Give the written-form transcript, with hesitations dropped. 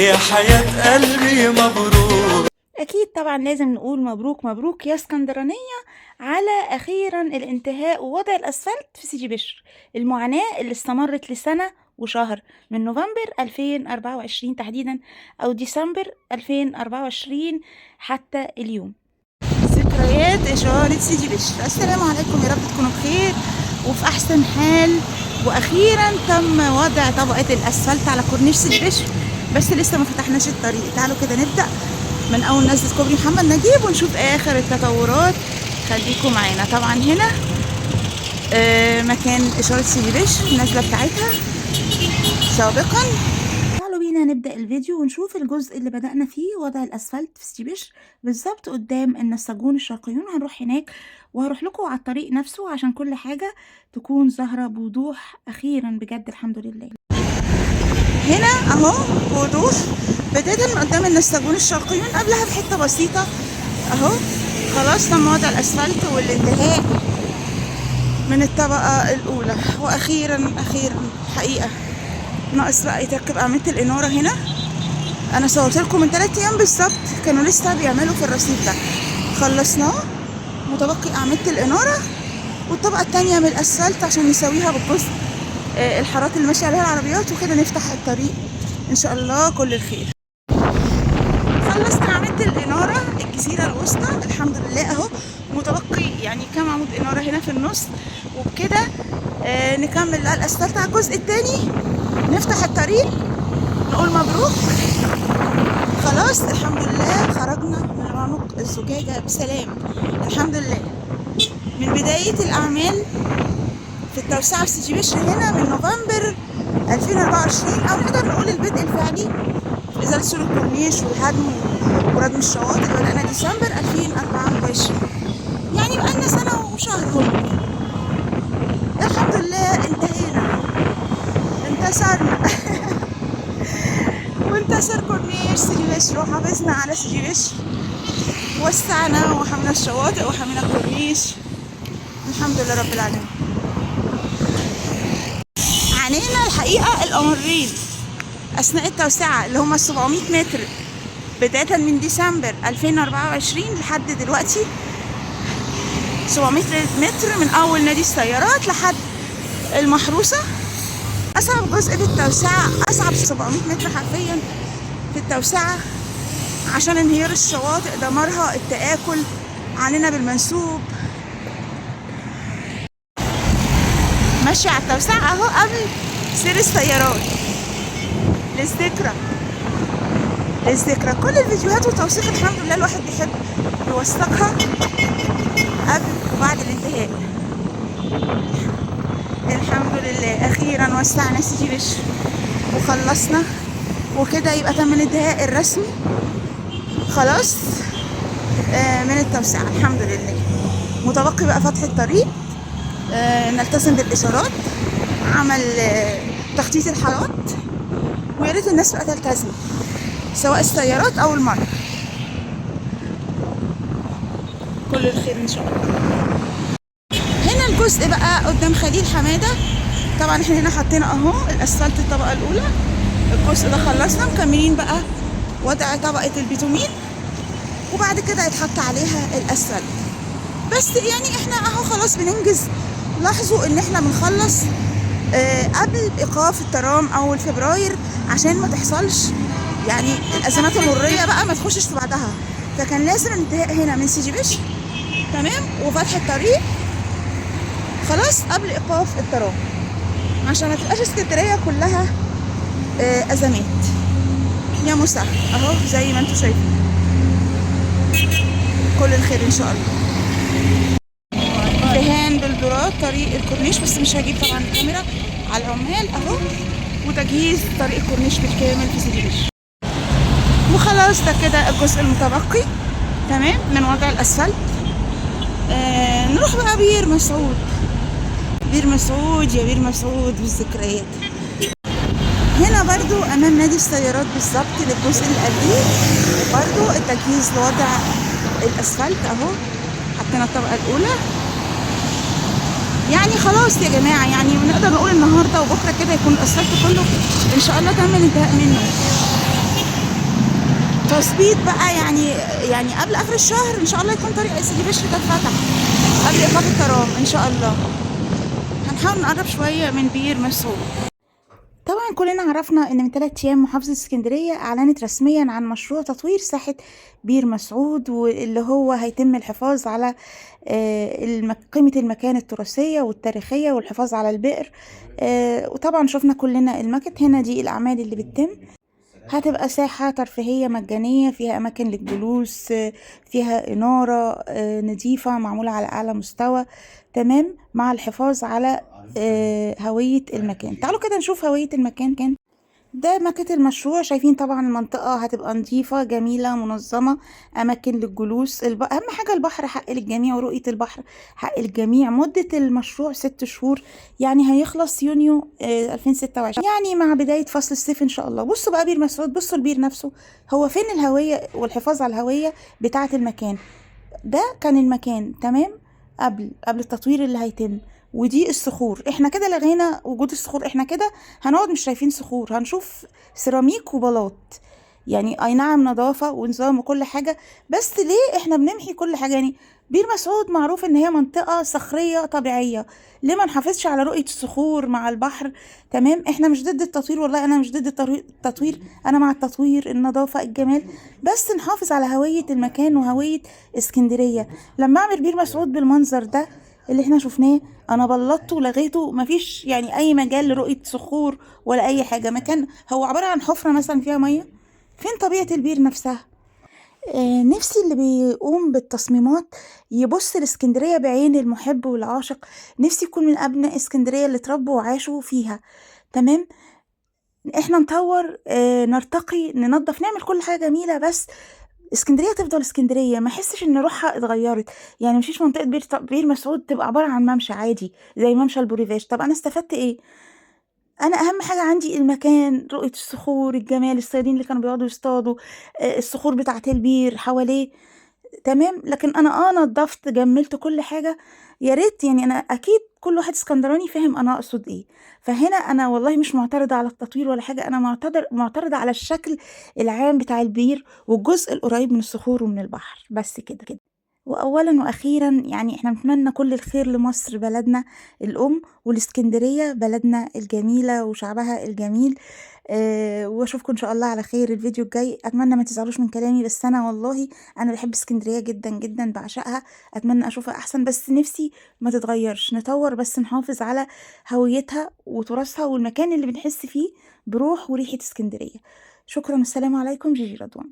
يا حياة قلبي مبروك. أكيد طبعا لازم نقول مبروك مبروك يا اسكندرانية على أخيرا الانتهاء ووضع الأسفلت في سيدي بشر. المعاناة اللي استمرت لسنة وشهر من نوفمبر 2024 تحديدا أو ديسمبر 2024 حتى اليوم. ذكريات إشارة سيدي بشر. السلام عليكم، يا رب تكونوا بخير وفي أحسن حال. وأخيرا تم وضع طبقة الأسفلت على كورنيش سيدي بشر، بس لسه ما فتحناش الطريق. تعالوا كده نبدأ من أول نزلة كوبري محمد نجيب ونشوف آخر التطورات. خليكم معانا. طبعا هنا مكان إشارة سيدي بشر، النزلة بتاعتها سابقا. تعالوا بينا نبدأ الفيديو ونشوف الجزء اللي بدأنا فيه وضع الأسفلت في سيدي بشر بالظبط قدام النساجون الشرقيون. هنروح هناك وهروح لكم على الطريق نفسه عشان كل حاجة تكون ظاهرة بوضوح. أخيرا بجد الحمد لله. هنا أهو بوضوح بداية من قدام النساجون الشرقيون، قبلها بحتة بسيطة أهو خلاص تم وضع الأسفلت والانتهاء من الطبقة الأولى. وأخيرا أخيرا حقيقة ناقص بقى يتركب أعمدة الإنارة هنا. أنا صورت لكم من 3 أيام بالظبط، كانوا لسه بيعملوا في الرصيف ده، خلصناه، متبقي أعمدة الإنارة والطبقة التانية من الأسفلت عشان نسويها بالجزء الحارات اللي ماشية عليها العربيات وكده نفتح الطريق إن شاء الله كل الخير. خلصنا أعمدة الإنارة الجزيرة الوسطى الحمد لله أهو، متبقي يعني كام عمود إنارة هنا في النص، وبكده نكمل بقى الأسفلت على الجزء التاني، نفتح الطريق نقول مبروك. خلاص الحمد لله خرجنا من عنق الزجاجة بسلام الحمد لله. من بداية الأعمال في التوسعة في سيدي بشر هنا من نوفمبر 2024، أو نقدر نقول البدء الفعلي في إزالة سور الكورنيش والهدم وردم الشواطئ بدأنا ديسمبر 2024، يعني بقالنا سنة وشهر هم. الحمد لله انتهينا، انتصرنا وانتصر كورنيش سيدي بشر وحافظنا على سيدي بشر، وسعنا وحمينا الشواطئ وحمينا الكورنيش الحمد لله رب العالمين. عانينا الحقيقة الأمرين أثناء التوسعة اللي هما 700 متر بداية من ديسمبر 2024 لحد دلوقتي، 700 متر من أول نادي السيارات لحد المحروسة. أصعب جزء في التوسعة، أصعب 700 متر حرفيا في التوسعة، عشان انهيار الشواطئ، دمارها، التآكل، علينا بالمنسوب. ماشية على التوسعة أهو قبل سير السيارات. للذكرى، للذكرى كل الفيديوهات والتوثيق الحمد لله الواحد بيحب يوثقها قبل وبعد الانتهاء. الحمد لله أخيرا وسعنا سيدي بشر وخلصنا، وكده يبقى تم الانتهاء الرسمي خلاص من التوسعة الحمد لله. متبقي بقى فتح الطريق، نلتزم بالإشارات، عمل تخطيط الحارات، ويا ريت الناس بقى تلتزم سواء السيارات أو المرة. كل الخير إن شاء الله. هنا الجزء بقى قدام خليل حمادة، طبعا احنا هنا حطينا اهو الاسفلت الطبقة الأولى، الجزء ده خلصنا، مكملين بقى وضع طبقة البيتومين وبعد كده هيتحط عليها الاسفلت. بس يعني احنا اهو خلاص بننجز. لاحظوا ان احنا بنخلص قبل ايقاف الترام اول فبراير عشان ما تحصلش يعني الازمات المرورية بقى ما تخشش في بعضها، فكان لازم الانتهاء هنا من سيدي بشر تمام وفتح الطريق خلاص قبل ايقاف الترام عشان ما تبقاش اسكندرية كلها ازمات. يا مسهل اهو زي ما انتم شايفين. كل الخير ان شاء الله. دهان بالدورات طريق الكورنيش، بس مش هجيب طبعا الكاميرا على العمال اهو، وتجهيز طريق الكورنيش بالكامل في سيدي بشر. وخلاص ده كده الجزء المتبقي تمام من وضع الاسفلت. نروح بقى بير مسعود. بير مسعود يا بير مسعود بالذكريات. هنا برضو امام نادي السيارات بالظبط للجزء اللي قبليه برضو التجهيز لوضع الاسفلت اهو، حطينا الطبقة الاولى. يعني خلاص يا جماعة، يعني نقدر نقول النهارده وبكره كده يكون الاسفلت كله ان شاء الله تم الانتهاء منه. تظبيط بقى، يعني قبل اخر الشهر ان شاء الله يكون طريق سيدي بشر ده اتفتح قبل ايقاف الترام ان شاء الله. هنحاول نقرب شوية من بير مسعود. طبعا كلنا عرفنا ان من 3 ايام محافظة اسكندرية اعلنت رسميا عن مشروع تطوير ساحة بير مسعود، واللي هو هيتم الحفاظ على قيمة المكان التراثية والتاريخية والحفاظ على البئر. وطبعا شفنا كلنا الماكت هنا، دي الاعمال اللي بتتم. هتبقى ساحة ترفيهية مجانية فيها أماكن للجلوس، فيها إنارة نظيفة معمولة على أعلى مستوى، تمام، مع الحفاظ على هوية المكان. تعالوا كده نشوف هوية المكان. كان ده ماكت المشروع، شايفين طبعا المنطقة هتبقى نظيفة جميلة منظمة، أماكن للجلوس، أهم حاجة البحر حق للجميع، ورؤية البحر حق للجميع. مدة المشروع 6 شهور، يعني هيخلص يونيو 2026، يعني مع بداية فصل الصيف إن شاء الله. بصوا بقى بير مسعود، بصوا البير نفسه، هو فين الهوية والحفاظ على الهوية بتاعة المكان؟ ده كان المكان تمام قبل التطوير اللي هيتم، ودي الصخور. احنا كده لغينا وجود الصخور، احنا كده هنقعد مش شايفين صخور، هنشوف سيراميك وبلاط. يعني اي نعم نظافة ونظام وكل حاجة، بس ليه احنا بنمحي كل حاجة؟ يعني بير مسعود معروف ان هي منطقة صخرية طبيعية، ليه ما نحافظش على رؤية الصخور مع البحر؟ تمام، احنا مش ضد التطوير، والله انا مش ضد التطوير، انا مع التطوير، النظافة، الجمال، بس نحافظ على هوية المكان وهوية اسكندرية. لما اعمل بير مسعود بالمنظر ده اللي احنا شفناه، انا بلطته ولغيته، مفيش يعني اي مجال لرؤية صخور ولا اي حاجة، مكان هو عبارة عن حفرة مثلا فيها مية. فين طبيعة البير نفسها؟ نفسي اللي بيقوم بالتصميمات يبص لاسكندرية بعين المحب والعاشق، نفسي يكون من أبناء اسكندرية اللي اتربوا وعاشوا فيها. تمام، احنا نطور، نرتقي، ننظف، نعمل كل حاجة جميلة، بس اسكندرية تفضل اسكندرية، ما احسش ان روحها اتغيرت. يعني مفيش منطقة بير مسعود تبقى عبارة عن ممشى عادي زي ممشى البوريفاج. طب انا استفدت ايه؟ انا اهم حاجة عندي المكان، رؤية الصخور، الجمال، الصيادين اللي كانوا بيقعدوا يصطادوا، الصخور بتاعه البير حواليه، تمام. لكن انا نظفت جملت كل حاجة، يا ريت يعني انا اكيد كل واحد اسكندراني فاهم انا اقصد ايه. فهنا انا والله مش معترضة على التطوير ولا حاجة، انا معترضة على الشكل العام بتاع البير والجزء القريب من الصخور ومن البحر، بس كده كده. واولا واخيرا يعني احنا نتمنى كل الخير لمصر بلدنا الام، والاسكندريه بلدنا الجميلة وشعبها الجميل. واشوفكم ان شاء الله على خير الفيديو الجاي. اتمنى ما تزعلوش من كلامي، بس انا والله انا بحب اسكندرية جدا جدا، بعشقها، اتمنى اشوفها احسن، بس نفسي ما تتغيرش، نطور بس نحافظ على هويتها وتراثها والمكان اللي بنحس فيه بروح وريحه اسكندرية. شكرا والسلام عليكم. جيجي رضوان.